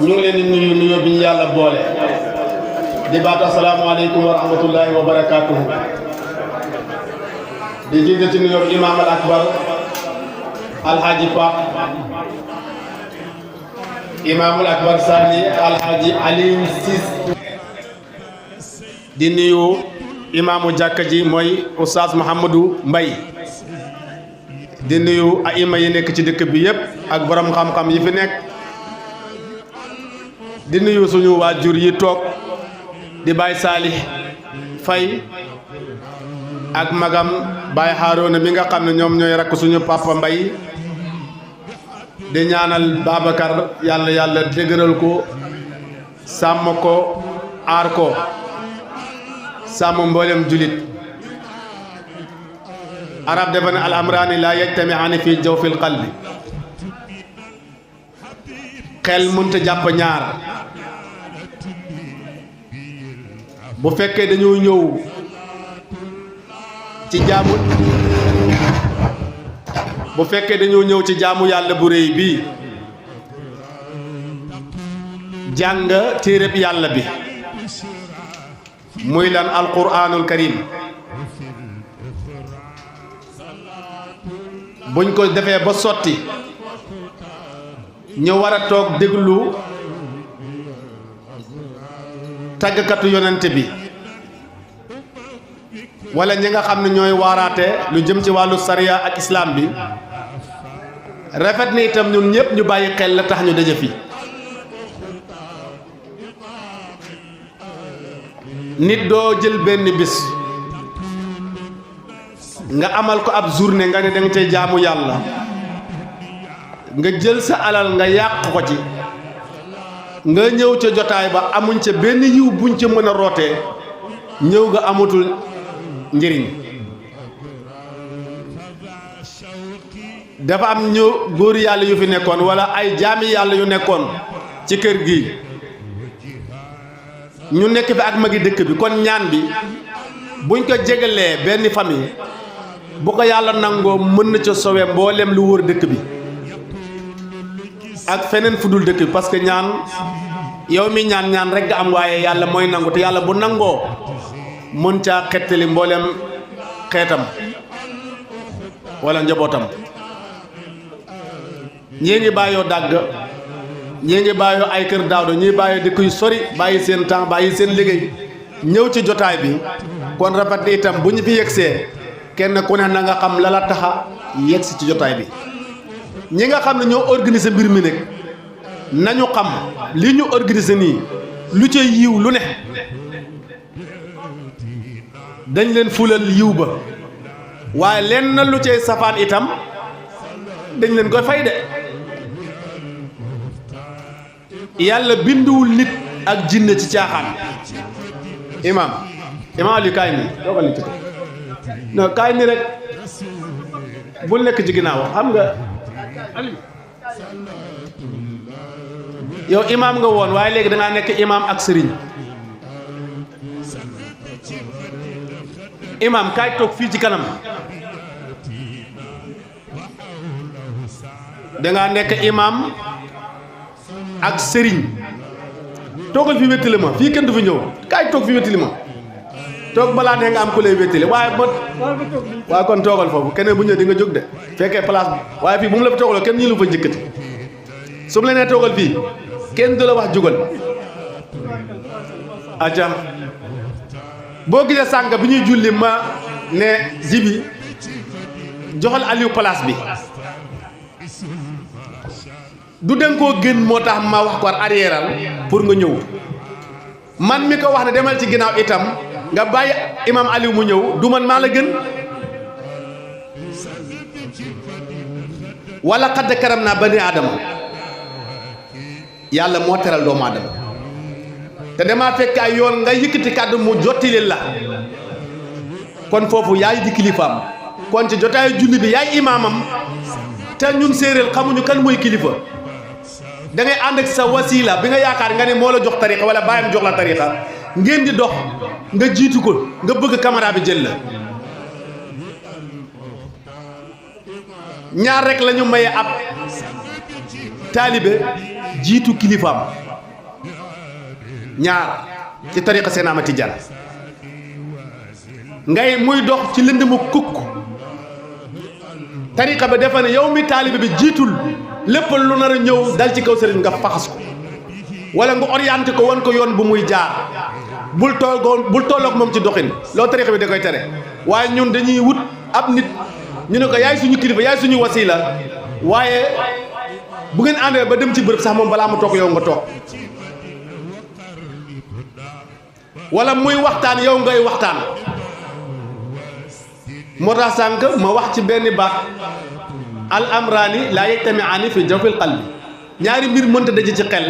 ñu ngi leen di nuyu nuyoo bi ñu yàlla boole di baat asalaamaaleykum wa rahmatullahi wa barakaatuhu di jiite ci nuyoo imaam al akbar alhaji Pap imaamul akbar sani alhaji Aliou Sis di nuyu imaamu jàkka ji mooy oustaz Mouhamadou Mbaye di nuyu aima yi nekk ci dëkk bi yépp ak borom xam-xam yi fi nekk di nuyu suñu waajur yi toog di Baye Salih Faye ak magam Baye Harouna mi nga xam ne ñoom ñooy rakk suñu papa Mbaye di ñaanal Babacar yàlla dëgëral ko sàmm ko aar ko sàmm mboolem julit arab dafa ne al amraani la yajtamiaani fi jawfil qalbi xel mënta jàpp ñaar bu fekkee dañoo ñëw ci jaamu ci jaamu yàlla bu réy bii jàng téereb yàlla bi muy lan alquranul karim buñ ko defee ba sotti ñu war a toog déglu tàggkatu yonent bi wala ñi nga xam ne ñooy waaraate lu jëm ci wàllu sariya ak islam bi rafet ni itam ñun ñëpp ñu bàyyi xel la tax ñu daje fi nit doo jël benn bis nga amal ko ab journée nga ne danga cay jaamu yàlla nga jël sa alal nga yàq ko ci nga ñëw ca jotaay ba amuñ ca benn yiw buñ ca mën a rootee ñëw nga amatul njëriñ dafa am ñu góor yàlla yu fi nekkoon wala ay jaami yàlla yu nekkoon ci kër gi ñu nekk fi ak magi dëkk bi kon ñaan bi buñ ko jégalee benn famille bu ko yàlla nangoo mën na ca sowe mboolem lu wër dëkk bi ak feneen fudul dëkk bi parce que ñaan yow mi ñaan rek nga am waaye yàlla mooy nangu te yàlla bu nangoo mën caa xettali mboolem xeetam wala njabootam ñii ngi bàyyoo dàgg ñii ngi bàyyoo ay kër daawdo ñii bàyyoo dëkk yu sori bàyyi seen temps bàyyi seen liggéey ñëw ci jotaay bi kon rafet ni itam bu ñu fi yegsee kenn ku ne na nga xam la la taxa yegsi ci jotaay bi ñi nga xam ne ñoo organiser mbir mi nag nañu xam li ñu organiser nii lu ca yiw lu ne dañ leen fulal yiw ba waaye leen na lu cay safaan itam dañ leen koy fay de yàlla binduwul nit ak jinne ci caaxaan imam Ali kaay nii doogal ni ci non kaay nii rek bul nekk ci ginnaaw xam nga yow imam nga woon waaye léegi dangaa nekk imam ak sëriñ imam kaay toog fii ci kanam dangaa nekk imam ak sëriñ toogal fi wéttali ma fii kenn du fi ñëw kaay toog fi wéttali ma toog balaa ne nga am ku lay wéttali waaye waaye kon toogal foofu keneen bu ñëw di nga jóg de fekkee place bi waaye fii bu mu la fi toogaloo kenn ñu lu fa njëkkati su mu la nee toogal fii kenn du la wax jógal acam boo gisee sànq bi ñuy julli ma ne jibi joxal Aliou place bi du den koo gën moo tax ma wax ko arrièreal pour nga ñëw man mi ko wax ne demal ci ginnaaw itam nga bàyyi imam Aliou mu ñëw du man maa la gën wala xadd karam naa bani aadama yàlla moo teral doomu aadama te damaa fekk ay yoon nga yëkkati kàddu mu jottili la kon foofu yaay di kilifaam kon ci jotaayu julli bi yaay imaamam te ñun séeréer xamuñu kan mooy kilifa da ngay ànd ak sa wasila bi nga yaakaar nga ne moo la jox tariqa wala bàyyam jox la tariqa ngeen di dox nga jiitu ko nga bëgg caméra bi jël la ñaar rek la ñu maye ab taalibe jiitu kilifaam ñaar ci tariqa Seex Ahmad Tijaan ngay muy dox ci lëndëmu kukk tariqa ba defa ne yow mi taalibe bi jiitul lépp lu nar a ñëw dal ci kaw sëriñ nga faxas ko wala nga orienté ko won ko yoon bu muy jaar bul tolloog moom ci doxin loolu tariqa bi da koy tere waaye ñun dañuy wut ab nit ñu ne ko yaay suñu kilifa yaay suñu wasila waaye bu ngeen àndee ba dem ci bërëb sax moom balaa mu toog yow nga toog wala muy waxtaan yow ngay waxtaan moo tax sànq ma wax ci benn baat al amraani laa yajtamiaani fi jawfil qalbi ñaari mbir mënta daje ci xel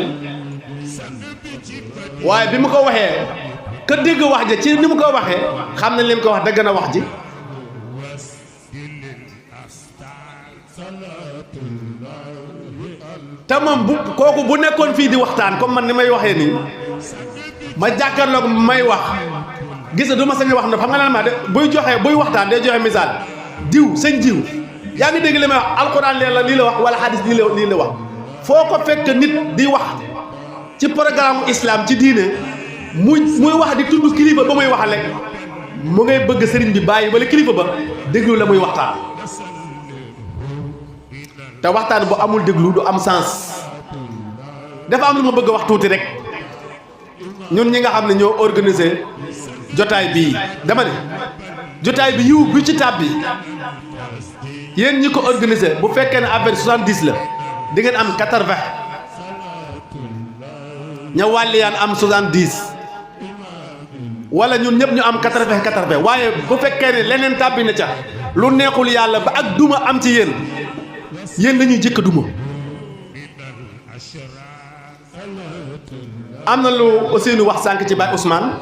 waaye bi mu ko waxee ka dégg wax ja ci ni mu ko waxee xam ne li mu ko wax dëgg na wax ji te moom bu kooku bu nekkoon fii di waxtaan comme man ni may waxee nii ma jàkkaarloog may wax gis nga du ma sañ wax na xam nga naan ma de buy waxtaan day joxe misaal diw sëñ diw yaa ngi dégg li may wax alxuraan lii la wax wala hadis lii la wax foo ko fekk nit di wax ci programme islam ci diine muy wax di tudd kilifa ba muy waxal rek mu ngay bëgg sëriñ bi bàyyi wala kilifa ba déglu la muy waxtaan te waxtaan bu amul déglu du am sens dafa am lu ma bëgg a wax tuuti rek ñun ñi nga xam ne ñoo organisé jotaay bii dama ne jotaay bi yiw bi ci tab bi yéen ñi ko organisé bu fekkee ne affaire 70 la di ngeen am 80 ña wàlliyaan am 70 wala ñun ñëpp ñu am 80 waaye bu fekkee ne leneen tàbbi na ca lu neexul yàlla ba ak duma am ci yéen lañuy jëkk duma am na lu Ousseynou wax sànq ci Baye Ousmane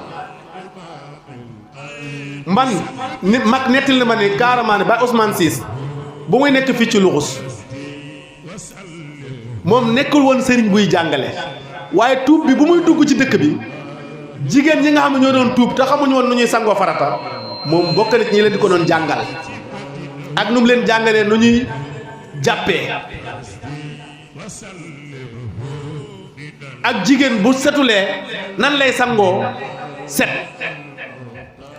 man nit mag nettil na ma ne carrément ne Baye Ousmane Ciss bu muy nekk fii ci luxus moom nekkul woon sëriñ buy jàngale waaye tuub bi bu muy dugg ci dëkk bi jigéen ñi nga xam ne ñoo doon tuub te xamuñu woon nu ñuy sangoo farata moom bokk na ci ñi leen di ko doon jàngal ak nu mu leen jàngalee nu ñuy jàppee ak jigéen bu setulee nan lay sangoo set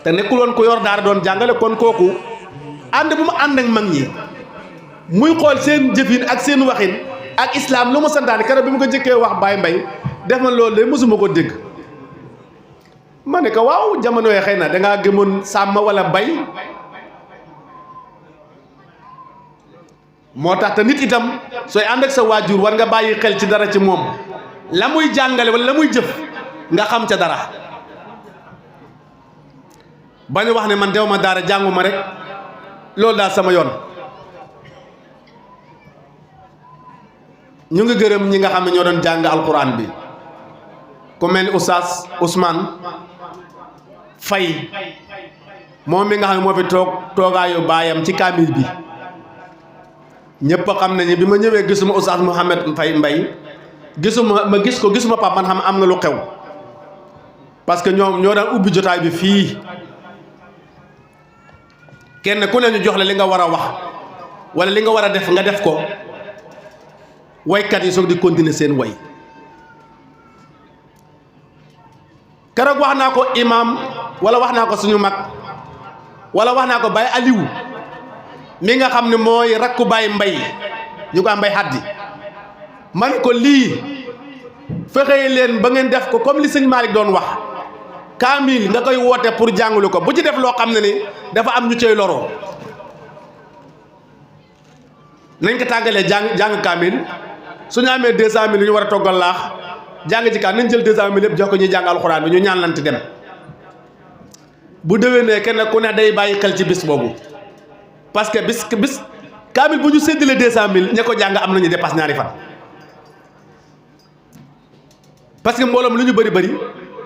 te nekkul woon ku yor daara doon jàngale kon kooku ànd bu mu ànd ak mag ñi muy xool seen jëfin ak seen waxin ak islam lu mu santaane keroog bi mu ko jëkkee wax Baye Mbaye def na loolu de mosuma ko dégg ma ne ko waaw jamono yi xëy na dangaa gëmoon sàmm wala bay moo tax te nit itam sooy ànd ak sa waajur war nga bàyyi xel ci dara ci moom la muy jàngale wala la muy jëf nga xam ca dara bañ wax ne man dew ma daara jànguma rek loolu daal sama yoon ñu ngi gërëm ñi nga xam ne ñoo doon jàng alquran bi ku mel ni Oustaz Ousmane Faye moom mi nga xam ne moo fi toogaayu baayam ci kaamil bi ñëpp xam nañu bi ma ñëwee gisuma Oustaz Mouhamed Faye Mbaye gisuma pap man xam am na lu xew parce que ñoo daan ubbi jotaay bi fii kenn ku ne ñu jox la li nga war a wax wala li nga war a def nga def ko waykat yi soog di continuer seen way keroog wax naa ko imam wala wax naa ko suñu mag wala wax naa ko Baye Aliou mi nga xam ne mooy rakku Baye Mbaye ñu ko am Mbaye Haddi ma ne ko lii fexee leen ba ngeen def ko comme li sëñ Malick doon wax kaamil nga koy woote pour jàngulu ko bu ci def loo xam ne ni dafa am ñu cay loroo nañ ko tàggalee jàng kaamil su ñu amee 200000 ñu war a toggal laax jàng ci kaan nañ jël 200000 yëpp jox ko ñuy jàng alxuraan bi ñu ñaan lanti dem bu déwénee kenn ku ne day bàyyi xel ci bis boobu parce que bis kaamil bu ñu séddalee 200000 ña ko jàng am nañu dépasse ñaari fan parce que mbooloom lu ñu bëri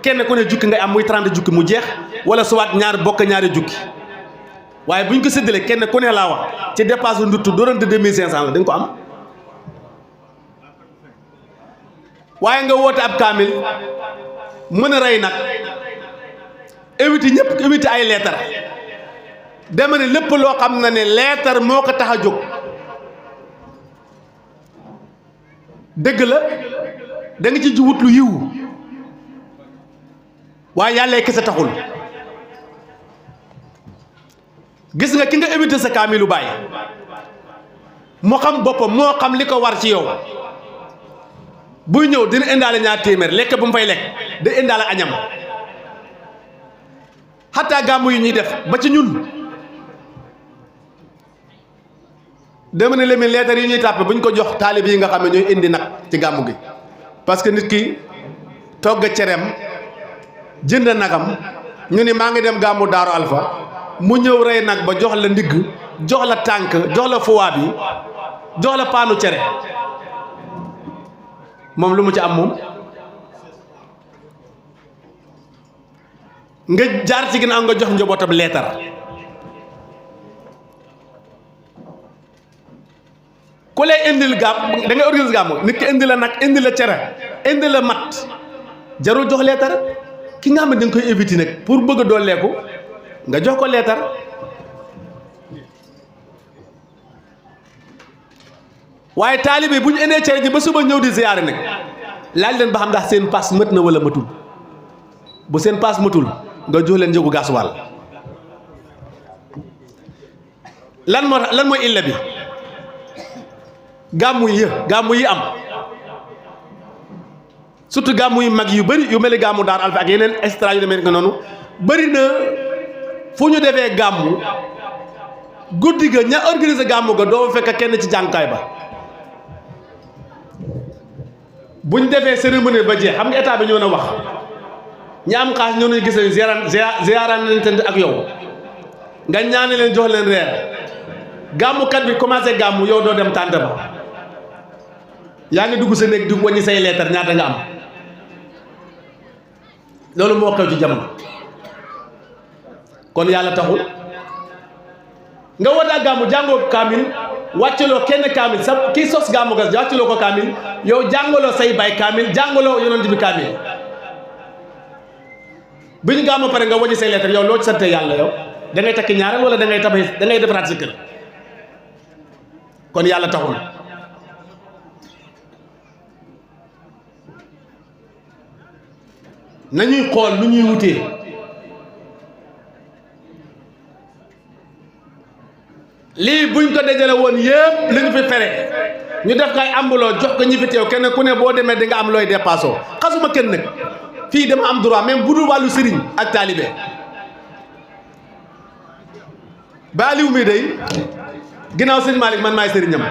kenn ku ne jukki ngay am muy 30 jukki mu jeex wala suwaat ñaar bokk ñaari jukki waaye bu ñu ko séddalee kenn ku ne laa wax ci dépasse bu nduttu doon de 2500 la dañ ko am waaye nga woote ab kaamil mën a rey nag éviter ay leetar dama ne lépp loo xam na ne leetar moo ko tax a jóg dëgg la da nga ci wut lu yiw waaye yàlla kese taxul. gis nga ki nga éviter sa kaamilu baay moo xam boppam moo xam li ko war ci yow buy ñëw dina indaale ñaar téeméer lekk bu mu fay lekk da indaale añam. xataa gàmmu yi ñuy def ba ci ñun dama ne lemi leetar yi ñuy tàppe bu ñu ko jox taalib yi nga xam ne ñooy indi nag ci gàmmu gi parce que nit ki togg cereem jënd nagam ñu ni maa ngi dem gàmmu Daaru Alpha mu ñëw rey nag ba jox la ndigg jox la tànk jox la fuwaa bi jox la paanu cere moom lu mu ci am moom nga jaar ci ginnaaw nga jox njabootam leetar ku lay indil gàmm da ngay organiser gàmm nit ki indi la nag indi la cere indi la mat jarul jox leetar ki nga xam ne da nga koy éviter nag pour bëgg a dooleeku nga jox ko leetar. waaye taalibe bu ñu indee cere ji ba suba ñëw di ziyaare nag laaj leen ba xam ndax seen paas mët na wala matul bu seen paas matul nga jox leen njëgu gaasuwaal. lan mooy illa bi gàmmu yi am surtout gàmmu yu mag yu bëri yu mel ni gàmmu Daaru Alpha ak yeneen extra yu demee nga noonu bëri na fu ñu defee gàmmu guddi ga ña organiser gàmmu ga doo fekk kenn ci jàngukaay ba. bu ñu defee cérémonie ba jeex xam nga état bi ñëw na wax ñi am xaas ñëw nañu gis nañu ziaraan nañ ak yow nga ñaane leen jox leen reer gàmmukat bi commencé gàmmu yow doo dem tànt ba yaa ngi dugg sa néeg di wàññi say leetar ñaata nga am loolu moo xew ci jamono. kon yàlla taxul nga wataa gàmmu jàngoo kaamil wàcculoo kenn kaamil sa kii sos gàmmu gas wàcculoo ko kaamil yow jàngaloo say bay kaamil jàngaloo yonent bi kaamil bi ñu gàmmu pare nga wàññi say leetar yow loo ci sante yàlla yow da ngay takki ñaareel wala da ngay tabax da ngay defaraat sa kër kon yàlla taxul. nañuy xool lu ñuy wutee lii buñ ko dajale woon yëpp li ñu fi fere ñu def kay ambuloo jox ko ñi fi teew kenn ku ne boo demee di nga am looy dépassoo xasuma kenn nag fii dama am droit même bu dul wàllu sëriñ ak taalibe ba Aliou mi day ginnaaw sëñ Malick man maay sëriñam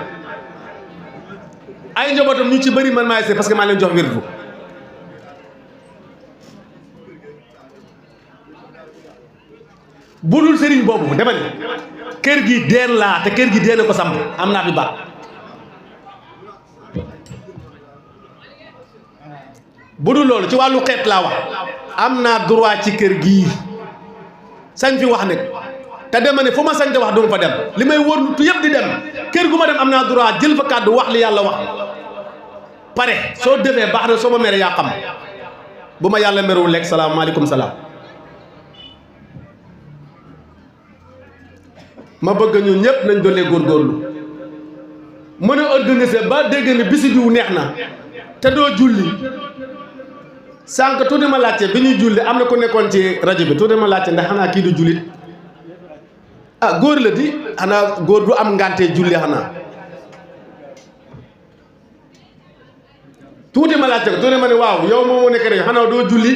ay njabootam ñu ci bëri man maay sëriñ parce que maa leen jox wirdu bu dul sëriñ boobu dama ne kër gi deen laa te kër gi deen ko samp am naa fi baat bu dul loolu ci wàllu xeet laa wax am naa droit ci kër gii sañ fi wax nag te dama ne fu ma sañ te wax du ma fa dem li may wër tu yëpp di dem kër gu ma dem am naa droit jël fa kàddu wax li yàlla wax pare soo defee baax na soo ma mere yaa xam bu ma yàlla merewul lekk salaamaaleykum salaam. ma bëgg ñun ñëpp nañ doole góorgóorlu mën a organiser ba dégg ne bisi diw neex na te doo julli sànq tuuti ma laajte bi ñuy julli am na ku nekkoon ci rajo bi tuuti ma laajte ndax xanaa kii du jullit ah góor la di xanaa góor du am ngànte julli xanaa tuuti ma laajte ko tuuti ma ne waaw yow moom moo nekk rek xanaa doo julli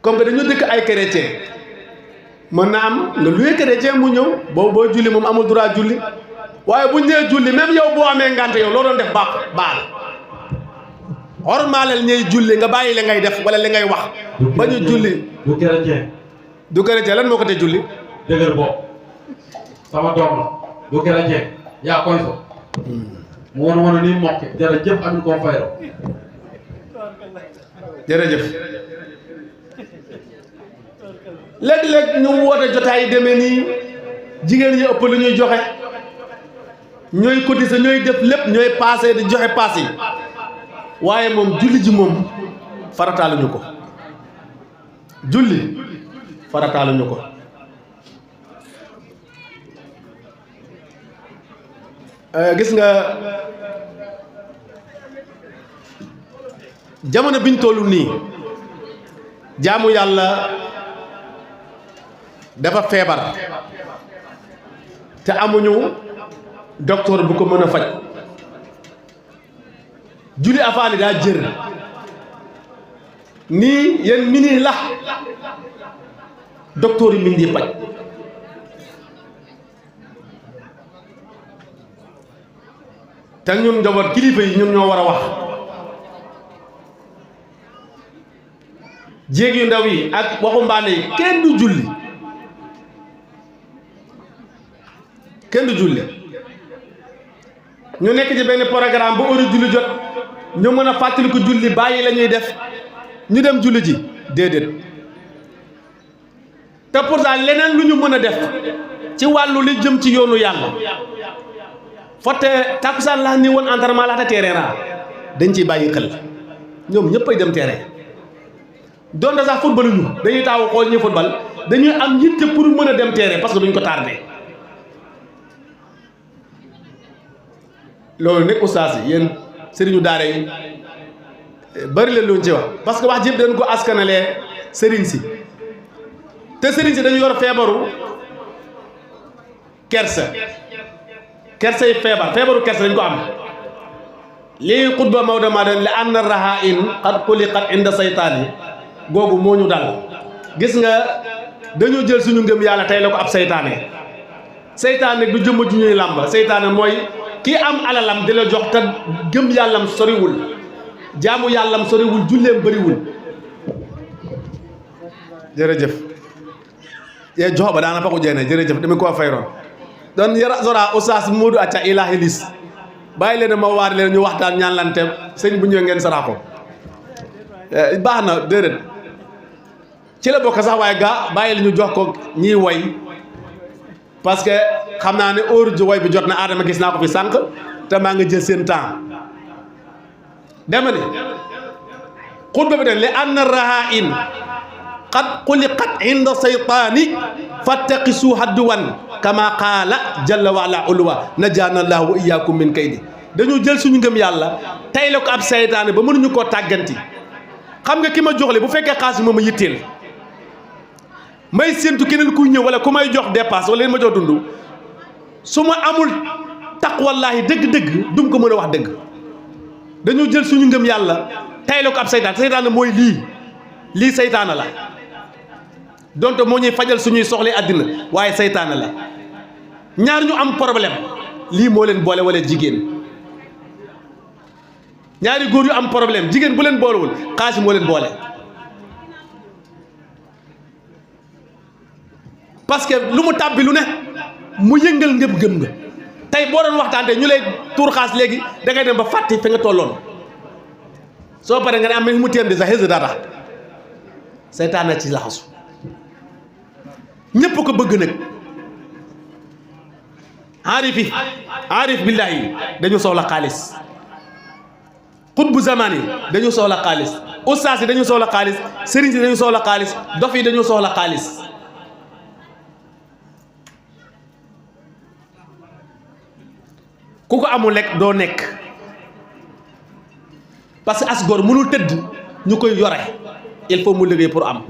comme que dañu dëkk ay chrétien mën na am nga luy chrétien mu ñëw boo julli moom amul droit julli waaye bu ñu nee julli même yow boo amee ngànte yow loo doon def baal xormaaleel ñuy julli nga bàyyi li ngay def wala li ngay wax ba ñu julli. du chrétien lan moo ko te julli. dëgër bopp sama doom la du chrétien yaa koy so mu woon ni mokk jërëjëf amin koo fayro jërëjëf léeg-léeg ñu woote jotaay demee nii jigéen ñi ëpp lu ñuy joxe ñooy cotiser ñooy def lépp ñooy passé di joxe pass yi waaye moom julli ji moom farataaluñu ko julli farataaluñu ko gis nga jamono biñ tollu nii jaamu yàlla dafa feebar te amuñu docteur bu ko mën a faj julli afaani daa jër nii yéen mini la docteur yi min di faj te ñun njaboot kilifa yi ñun ñoo war a wax jéeg yu ndaw yi ak waxumbaane yi kenn du julli ñu nekk ci benn programme bu heure julli jot ñu mën a fàttali ko julli bàyyi la ñuy def ñu dem julli ji déedéet te pourtant leneen lu ñu mën a def ci wàllu li jëm ci yoonu yàlla fotte takkusaan laa ni woon entraînement laata terrain raa dañ ciy bàyyi xel ñoom ñëpp ay dem terrain donte sax football ñu dañuy taawu xool ñuy football dañuy am yitte pour mën a dem terrain parce que duñ ko tardé loolu nekk ustaas yi yéen sëriñu daara yi bari leen luñ ci wax parce que wax jëpp dañ ko askanalee sëriñ si te sëriñ si dañu yor feebaru kersa yi feebaru kersa dañ ko am lii xutba Maodo maa doon li anna raha in qad xuliqat inda saytaani googu moo ñu dal gis nga dañu jël suñu ngëm yàlla tey la ko ab seytaane du jëmm ju ñuy làmb seytaane mooy kii am alalam di la jox te gëm yàllam soriwul jaamu yàllam soriwul julleem bëriwul jërëjëf ye joxoɓa dana pako jeene jërëjëf demi ko fayron ɗon yara sora oustaz Modou Atta ilahi lis bàyyi leen ma waar leen ñu waxtaan ñaanlante sëñ bu ñëwee ngeen sara ko baax na déedéet ci la bokk sax waaye gaa bàyyi la ñu jox ko ñiy woy parce que xam naa ne heure ji woy bi jot na Adama gis naa ko fi sànq te maa nga jël seen temps dema ne xutba bi den li anna raha in qad xuliqat inda saytaani fattaqisu hadduwan kama qaala jalla wa ala ulwa najaana allahu wa iyyakum min kaydi dañu jël suñu ngëm yàlla tey la ko ab saytaane ba mënuñu koo tàgganti xam nga ki ma jox le bu fekkee xaalis bi ma yitteel may séentu keneen kuy ñëw wala ku may jox dépasse wala leen ma jox dund su ma amul taqwallaahi dëgg-dëgg dum ko mën a wax dëgg dañu jël suñu ngëm yàlla tey la ko ab saytaane mooy lii saytaane la donte moo ñuy fajal suñuy soxla àddina waaye saytaane la ñaar ñu am problème lii moo leen boole wala jigéen ñaari góor yu am problème jigéen bu leen boolewul xaalis moo leen boole parce que lu mu tàbbi lu ne mu yëngal ngëm-ngëm nga tey boo doon waxtaante ñu lay tuur xaas léegi da ngay dem ba fàtti fi nga tolloon soo paree nga ne am mu téem di sa xësa data seytaane ci laxasu ñépp ko bëgg nag aarif billaahi dañu soxla xaalis xutbu zamaan yi dañu soxla xaalis ustaas yi dañu soxla xaalis sëriñ si dañu soxla xaalis dof yi dañu soxla xaalis ku ko amul lekk doo nekk parce que as góor mënul tëdd ñu koy yore il faut mu liggéey pour am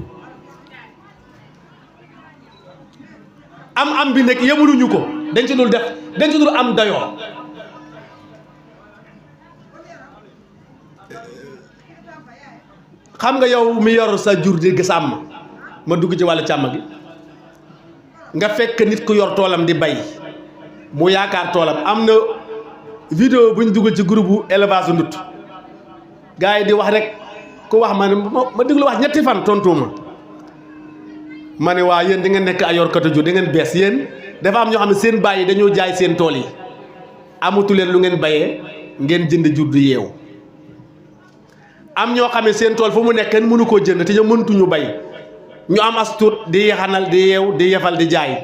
bi nekk yemuluñu ko dañ ci dul am dayoo xam nga yow mi yor sa jur di sàmm ma dugg ci wàllu càmm gi nga fekk nit ku yor toolam di bay mu yaakaar toolam am na vidéo bu ñu dugal ci groupe bu élevage ndut gars yi di wax rek ku wax ma ne ma déglu wax ñetti fan tontuuma ma ne waa yéen di ngeen nekk ay yorkatu jur di ngeen bees yéen dafa am ñoo xam ne seen baay yi dañoo jaay seen tool yi amatu leen lu ngeen bayee ngeen jënd jur di yeew am ñoo xam ne seen tool fu mu nekk kenn mënu koo jënd te ñoom mëntuñu bay ñu am as tuut di yaxanal di yeew di yefal di jaay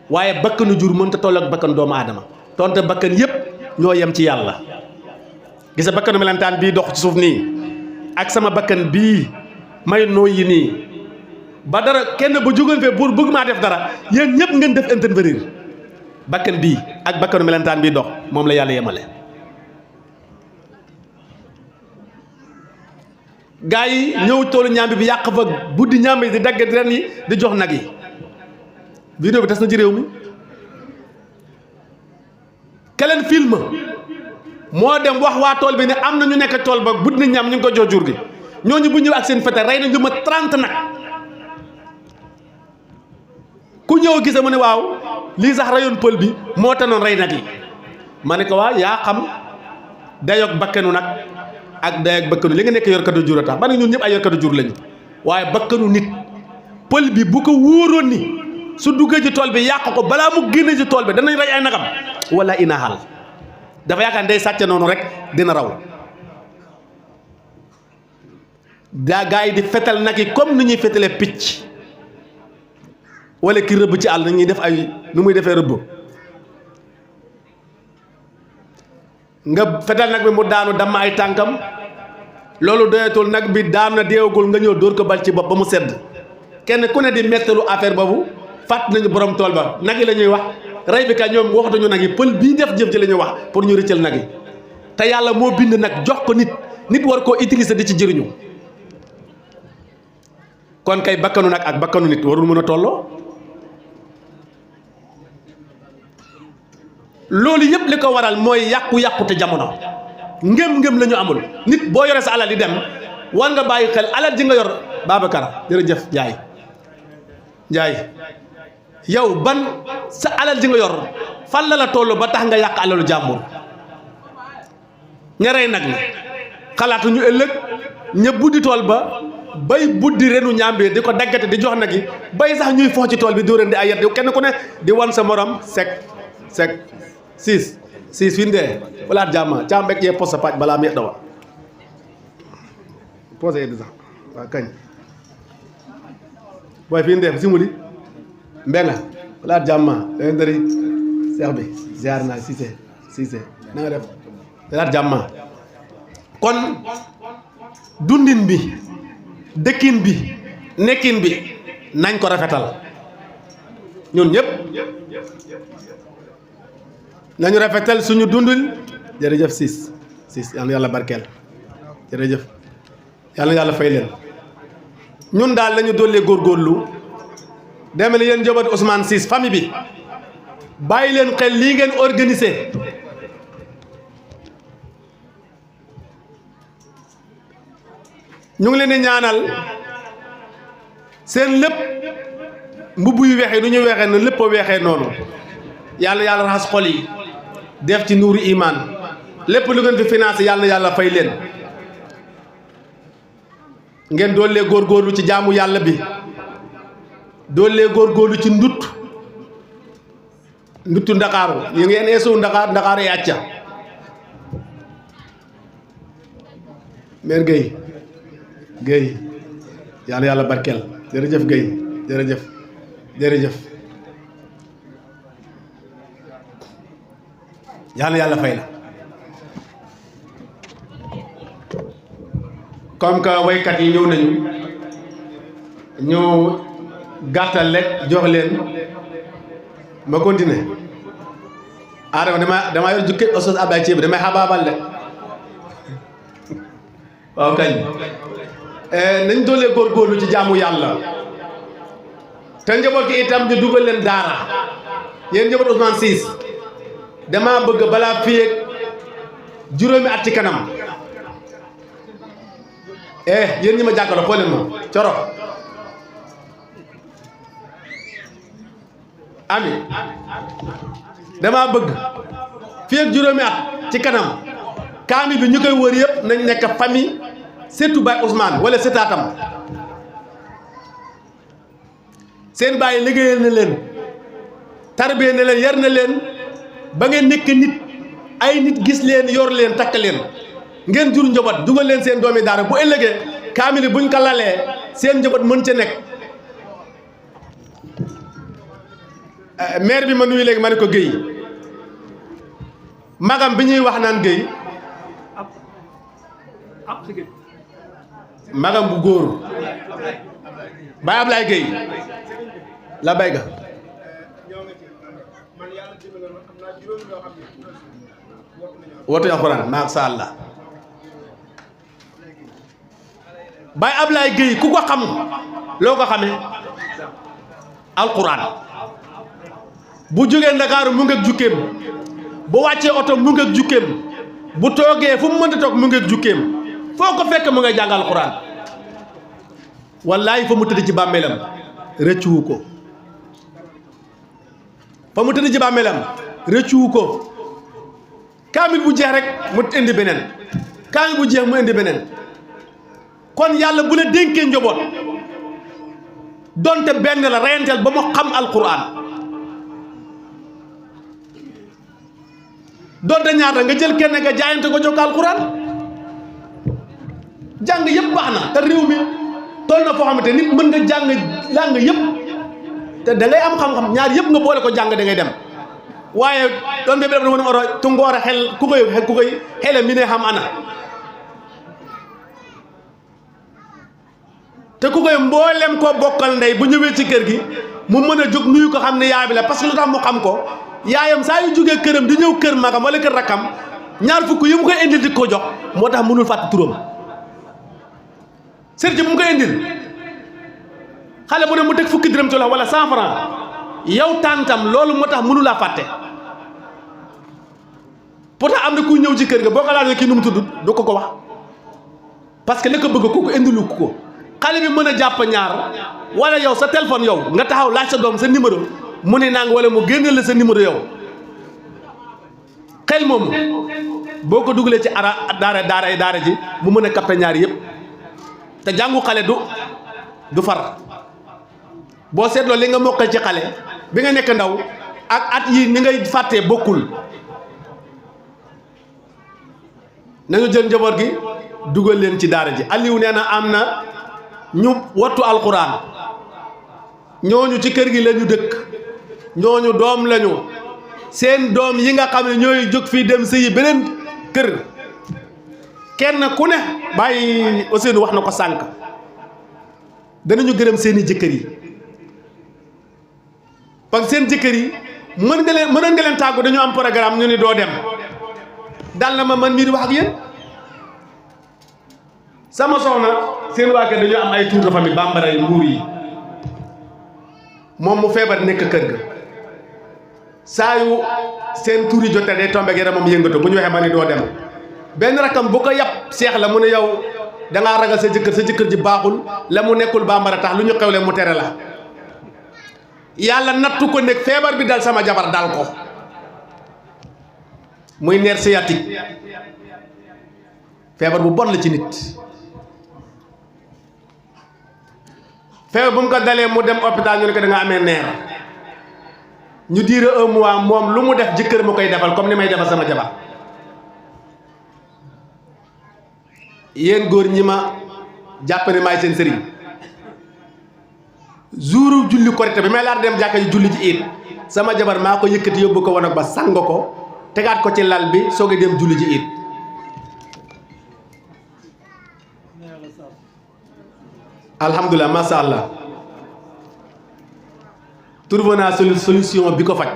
waaye bakkanu jur mënta toll ak bakkan doomu aadama tonte bakkan yépp ñoo yem ci yàlla gis nga bakkanu melentaan bii dox ci suuf nii ak sama bakkan bii may nooyi nii ba dara kenn bu jógoon fee buur bëgg maa def dara yéen ñëpp ngeen def intervenir bakkan bii ak bakkanu melentaan bii dox moom la yàlla yemale gaa yi ñëw toolu ñaambi bi yàq fa buddi ñaambi di dagg ren yi di jox nag yi vidéo bi tas na ci réew mi keleen film moo dem wax waa tool bi ne am na ñu nekk tool ba buddi na ñaam ñu ngi ko jox jur gi ñooñu bu ñëw ak seen fete rey na lu ma 30 nag ku ñëw gise mu ne waaw lii sax rayoon pël bi moo tanoon rey nag yi ma ne ko waaw yaa xam dayoog bakkanu nag ak dayoog bakkanu li nga nekk yorkatu jur a tax ba ne ñun ñëpp ay yorkatu jur lañu waaye bakkanu nit pël bi bu ko wóoroon ni su duggee ci tool bi yàq ko balaa mu génne ci tool bi danañ rey ay nagam wala inaxal dafa yaakaar day sàcc noonu rek dina raw daa gaa yi di fetal nag yi comme ni ñuy fetale picc wala ki rëbb ci àll na ñuy def ay nu muy defee rëbb nga fetal nag bi mu daanu damm ay tànkam loolu doyatul nag bi daanu na deewagul nga ñëw dóor ko bal ci bopp ba mu sedd kenn ku ne di mettalu affaire boobu fàtt nañu borom tool ba nag yi la ñuy wax rey bi ka ñoom waxatuñu nag yi pël bii def jëf ji la ñuy wax pour ñu rëccal nag yi te yàlla moo bind nag jox ko nit war koo utiliser di ci jëriñu kon kay bakkanu nag ak bakkanu nit warul mën a tolloo loolu yëpp li ko waral mooy yàqu-yàqu te jamono ngëm-ngëm la ñu amul nit boo yore sa alal di dem war nga bàyyi xel alal ji nga yor Babacar jërëjëf Njaay yow ban sa alal ji nga yor fan la toll ba tax nga yàq alalu jàmbur ñarey nag ni xalaatuñu ëllëg ña buddi tool ba bay buddi renu ñaambee di ko daggate di jox nag yi bay sax ñuy foo ci tool bi dóorandi ay yat kenn ku ne di wan sa morom sek siis fi ndee walaat jàmma cambek yee posa paaj balaa meeɗ ɗawa posé yedde sax waa kañ boy fi ndee simuli mbenga walaat jàmma dangeen dari seex bi ziar naa Cissé na nga def walaat jàmma kon dundin bi dëkkin bi nekkin bi nañ ko rafetal ñun ñëpp nañu rafetal suñu dundul jërëjëf siis yal na yàlla barkeel jërëjëf yal na yàlla fay leen ñun daal lañu dollee góorgóorlu demel yéen njaboot Ousmane Ciss famille bi bàyyi leen xel lii ngeen organisé ñu ngi leen di ñaanal seen lépp mbubb yu weexee nu ñu weexee na lépp a weexee noonu yàlla raxas xol yi def ci nuuru imaan lépp lu ngeen fi financé yàlla na yàlla fay leen ngeen doollee góorgóorlu ci jaamu yàlla bi doollee góorgóorlu ci nduttu ndakaaru yi ngeen eesu ndakaaru yàcca mère Guèye yàlla yàlla barkeel jërëjëf Guèye jërëjëf yàlla yàlla fay la comme que waykat yi ñëw nañu ñu gàttal rek jox leen ma continuer Adama dama yor jukki Oustaz Abdoulaye Thié bi damay xabaabal de waaw kañ nañ doolee góorgóorlu ci jaamu yàlla te njaboot gi itam ñu dugal leen daara yéen njaboot Ousmane Ciss dama bëgg balaa fii ak juróomi at ci kanam yéen ñi ma jàkkaarloo xool leen ma coro ami dama bëgg fii ak juróomi at ci kanam kaami bi ñu koy wër yëpp nañ nekk famille surtout Baye Ousmane wala sëtaatam seen bàyyi liggéeyal na leen tarbiyee na leen yar na leen ba ngeen nekk nit ay nit gis leen yor leen takk leen ngeen jur njaboot dugal leen seen doomi daara bu ëllëgee kaamil buñ ko lalee seen njaboot mën ca nekk maire bi ma nuyu léegi ma ne ko Guèye magam bi ñuy wax naan Guèye magam bu góor Baye Ablaye Guèye la bayga wootu alxuraan maak sa Allah Baye Ablaye Gueye ku ko xam loo ko xamee alquran bu jógee Ndakaaru mu ngeeg jukkeem bu wàccee oto mu ngeeg jukkeem bu toogee fu mu mënta toog mu ngeeg jukkeem foo ko fekk mu ngay jàng alquran wallaay fa mu tëdd ci bàmmeelam rëccuwu ko fa mu tëdd ci bàmmeelam rëccuwu ko kaamil bu jeex rek mu indi beneen kaamil bu jeex mu indi beneen kon yàlla bu la dénkee njaboot donte benn la reyanteel ba mu xam alquran donte ñaata nga jël kenn nga jaayante ko jox ko alquran jàng yëpp baax na te réew mi toll na foo xamante nit mën nga jàng làng yëpp te da ngay am xam-xam ñaar yëpp nga boole ko jàng da ngay dem waaye doon be def na won oro tungoor a xel ku koy xele mi ne xam ana te ku koy mboolem koo bokkal ndey bu ñëwee ci kër gi mu mën a jóg nuyu ko xam ne yaay bi la parce que lu tax mu xam ko yaayam saa yu jógee këram di ñëw kër magam wala kër rakkam ñaar fukk yi mu koy indil di ko jox moo tax mënul fàtte turam sërci bu mu koy indil xale bu ne mu teg fukki dërëm ci loxo wala 100 francs yow tàntam loolu moo tax mënu laa fàtte pourtant am na kuy ñëw ci kër ga boo ko laajee kii nu mu tudd du ko wax parce que li ko bëgg kooku indilu ko xale bi mën a jàpp ñaar wala yow sa téléphone yow nga taxaw laaj sa doom sa numéro mu ne nang wala mu génne la sa numéro yow xel moom boo ko dugalee ci daara ji mu mën a capter ñaar yëpp te jàngu xale du far boo seetloo li nga mokkal ci xale bi nga nekk ndaw ak at yi ni ngay fàttee bokkul nañu jël njaboot gi dugal leen ci daara ji Aliou nee na am na ñu wattu alxuraan ñooñu ci kër gi lañu dëkk ñooñu doom lañu seen doom yi nga xam ne ñooy jóg fii dem sëyi beneen kër kenn ku ne bàyyi Ousseynou wax na ko sànq danañu gërëm seeni jëkkër yi parce que seen jëkkër yi mënoon nga leen tàggu dañu am programme ñu ni doo dem dal na ma man mii di wax ak yéen sama soxna seen waa kër dañu am ay tour de famille bambara yi mbuur yi moom mu feebar nekk kër ga saa yu seen tuur yi jotee day tombé ak yaram moom yëngatu bu ñu waxee ma ni doo dem benn rakam bu ko yàpp seex la mu ne yow dangaa ragal sa jëkkër ji baaxul la mu nekkul bambara tax lu ñu xewle mu tere la yàlla nattu ko nekk feebar bi dal sama jabar dal ko muy nerf sciatique feebar bu bon la ci nit feebar bu mu ko dalee mu dem hôpital ñu ne ko da nga amee neer ñu diire 1 mois moom lu mu def jëkkër ma koy defal comme ni may defal sama jabar yéen góor ñi ma jàpp ne maay seen sëriñ jouru julli korité bi may laata dem jàkka ji julli ji iit sama jabar maa ko yëkkati yóbbu ko wanag ba sang ko tegaat ko ci lal bi soog a dem julli ji iit alhamdulilah masha Allah trouvé naa solution bi ko faj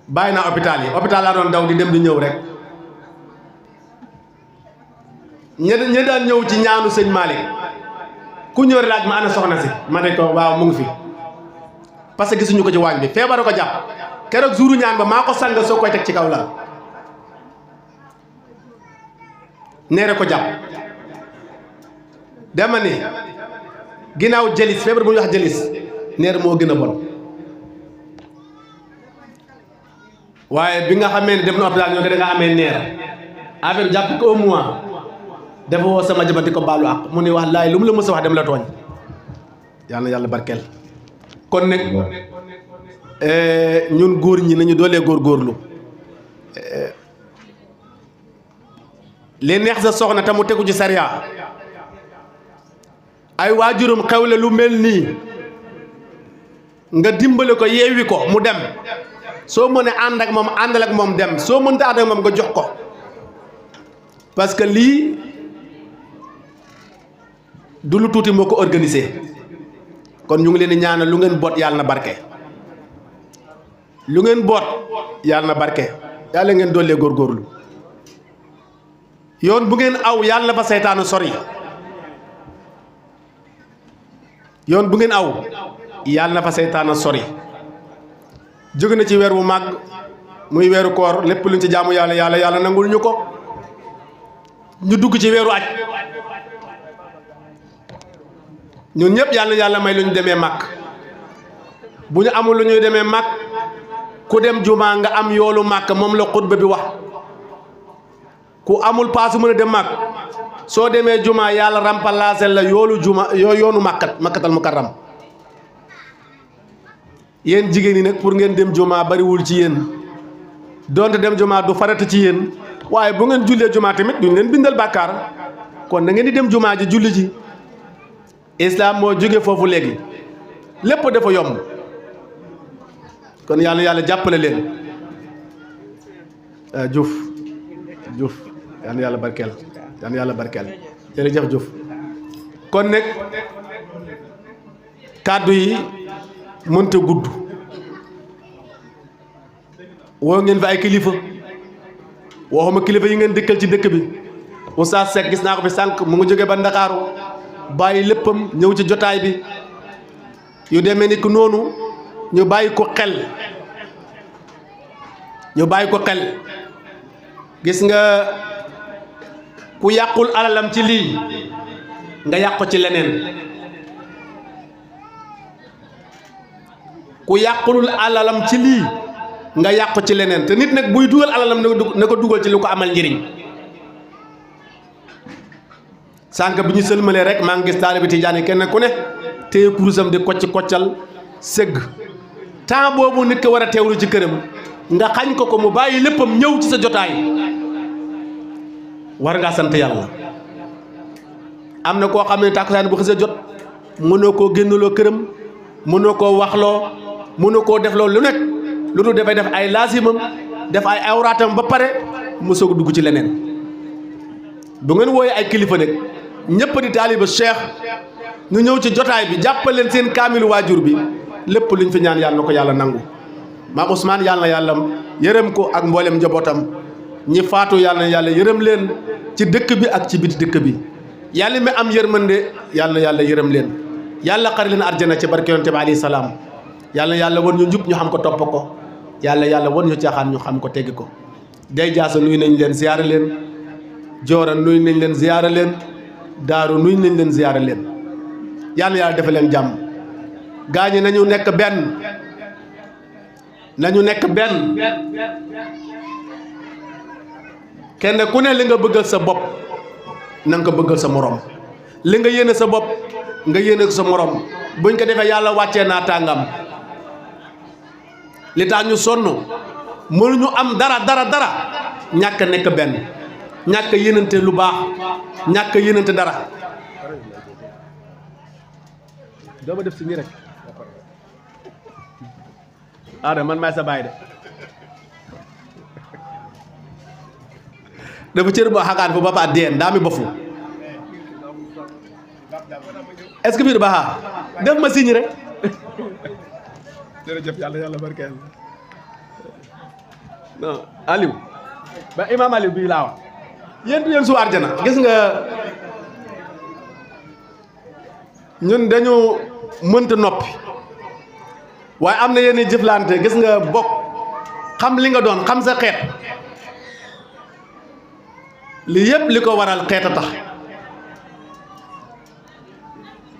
bàyyi naa hôpital laa doon daw di dem di ñëw rek ña daan ñëw ci ñaanu sëñ Malick ku ñëw laaj ma ana soxna si ma ne ko waaw mu ngi fi parce que gisuñu ko ci waañ bi feebar ko jàpp keroog jouru ñaan ba maa ko sang soo koy teg ci kaw la neere ko jàpp dama ni ginnaaw jëlis feebar bu ñuy wax jëlis neer moo gën a bon waaye bi nga xamee ne dem na hôpital ñoo ko da nga amee neer affaire jàpp ko 1 mois dafa woo sama jabar di ko baalu àq mu ne wax laay lu mu la mës a wax dem la tooñ yàlla na yàlla barkeel kon nag ñun góor ñi nañu doolee góorgóorlu li neex sa soxna te mu tegu ci sariya ay waajuram xewle lu mel nii nga dimbale ko yeewi ko mu dem soo mënee ànd ak moom àndal ak moom dem soo mënta ànd ak moom nga jox ko parce que lii du lu tuuti moo ko organisé kon ñu ngi leen di ñaanal lu ngeen boot yàlla na barke lu ngeen boot yàlla na barke yàlla ngeen dollee góorgóorlu yoon bu ngeen aw yàlla na fa seytaanu sori yoon bu ngeen aw yàlla na fa seytaana sori. jóge na ci weer wu màgg muy weeru koor lépp luñ ci jaamu yàlla nangul ñu ko. ñu dugg ci weeru aj ñun ñëpp yàlla may lu ñu demee màkk. bu ñu amul lu ñuy demee màkk ku dem jumaa nga am yoolu màkk moom la xutba bi wax. ku amul paasu mën a dem màkk soo demee jumaa yàlla remplacer la yoolu juma yoonu makkatal mukarram. yéen jigéen ñi nag pour ngeen dem jumaa bariwul ci yéen donte dem jumaa du farata ci yéen waaye bu ngeen jullee jumaa tamit duñ leen bindal bàkkaar kon da ngeen di dem jumaa ji julli ji. islam moo jóge foofu léegi lépp dafa yomb kon yàlla jàppale leen. Diouf yàlla barkeel jërëjëf Diouf. kon nag kàddu yi mënta gudd woo ngeen fi ay kilifa waxuma kilifa yi ngeen dëkkal ci dëkk bi. Oustaz Seck gis naa ko fi sànq mu ngi jóge ba Ndakaaru bàyyi léppam ñëw ci jotaay bi yu demee ni ki noonu ñu bàyyi ko xel gis nga ku yàqul alalam ci lii nga yàq ko ci leneen. ku yàqulul alalam ci lii nga yàq ko ci leneen te nit nag buy dugal alalam na ko dugal ci lu ko amal njëriñ. sànq bi ñu sëlmalee rek maa ngi gis taalibe tijaan yi kenn ku ne téye kurusam di koccal sëgg temps boobu nit ko war a teewlu ci këram nga xañ ko mu bàyyi léppam ñëw ci sa jotaay war ngaa sant yàlla. am na koo xam ne tàkkusaan bu xasee jot mënoo koo génnaloo këram mënoo koo waxloo mënoo koo def loolu lu nekk lu dul dafay def ay laasimam def ay awraatam ba pare mu soog dugg ci leneen. bu ngeen wooyee ay kilifa nag ñëpp di taaliba cheikh ñu ñëw ci jotaay bi jàppal leen seen kaamilu waajur bi lépp luñ fi ñaan yàlla na ko yàlla nangu. maam Ousmane yàlla na yàlla yërëm ko ak mboolem njabootam ñi faatu yàlla na yàlla yërëm leen ci dëkk bi ak ci biti dëkk bi. yàlla mi am yërmande yàlla na yàlla yërëm leen yàlla xari leen arjana ci barke yonent bi alayhi salaam. yàlla na yàlla won ñu njub ñu xam ko topp ko yàlla won ñu caaxaan ñu xam ko teggi ko. day jaasa nuyu nañ leen ziyaare leen. joora nuyu nañ leen ziyaare leen. daaru nuyu nañ leen ziyaare leen. yàlla defe leen jàmm. gaañi nañu nekk benn kenn ku ne li nga bëggal sa bopp na nga ko bëggal sa morom li nga yéene sa bopp nga yéene ko sa morom buñ ko defee yàlla wàccee naa tàngam. li tax ñu sonn mënuñu am dara ñàkk nekk benn ñàkk yéenante lu baax ñàkk yéenante dara. doo def si nii rek man maay sa baay de dafa cër boo xagaan fu bapa deen daa mi bofu est-ce que biir baaxa def ma signe rek. jërëjëf yàlla barkeel. non Aliou ba imam Aliou bii laa wax yéen du yéen su arjana gis nga ñun dañu mënta noppi waaye am na yenn jëflante gis nga bokk xam li nga doon xam sa xeet li yëpp li ko waral xeet a tax.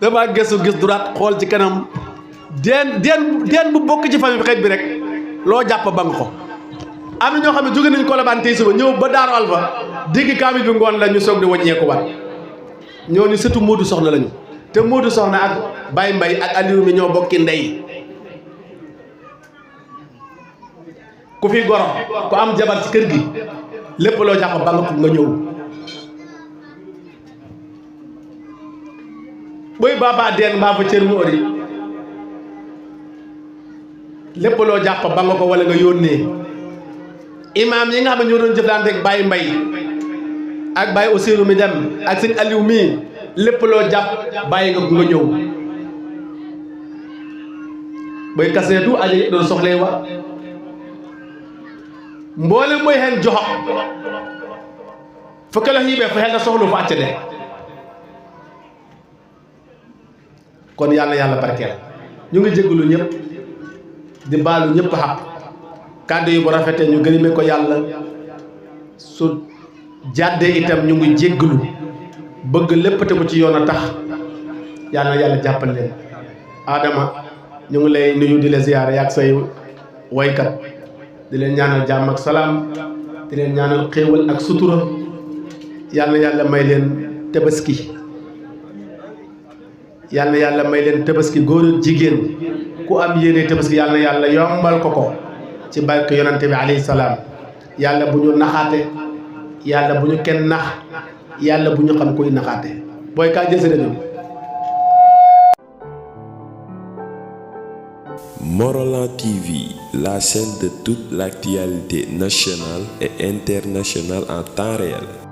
dama gëstu gis duraat xool ci kanam deen bu bokk ci famille bi xeet bi rek loo jàpp ba nga ko. am na ñoo xam ne jóge nañu Colobane tey suba ñëw ba Daaru Alpha dégg kaamil bi ngoon la ñu soog di wàññeeku waat ñooñu sëtu Modou Soxna lañu te Modou Soxna ak Baye Mbaye ak Aliou mi ñoo bokki ndey. ku fi goro ku am jabar ci kër gi lépp loo jàpp ba nga ñëw. boy baba den mbaa fa cër mu ori lépp loo jàpp ba nga ko wala nga yónnee. imaam yi nga xam ne ñoo doon jëflante ak Baye Mbaye ak Baye Ousseynou mi dem ak sëñ Aliou mii lépp loo jàpp bàyyi nga ñëw. boy kaseetu aji doon soxlee wa mboole mooy xen joxo fo kelo xiibee fo xel na soxlu fa acca de kon yàlla yàlla barkeel ñu ngi jégalu ñëpp di baalu ñëpp xaq kàddu yi bu rafetee ñu gërëme ko yàlla su jàddee itam ñu ngi jégalu bëgg lépp tegu ci yoon a tax yàlla yàlla jàppal leen Adama ñu ngi lay nuyu di la ziyaare yaag say waykat di leen ñaanal jàmm ak salaam di leen ñaanal xéewal ak sutura yàlla may leen tabaski yàlla may leen tabaski góor ak jigéen ku am yéene tabaski yàlla yombal ko ci barke yonante bi alayhi salaam yàlla bu ñu naxaate yàlla bu ñu kenn nax yàlla bu ñu xam kuy naxaate booy kaa jël si rajo bi. Morolan TV, la chaîne de toute l'actualité nationale et internationale en temps réel.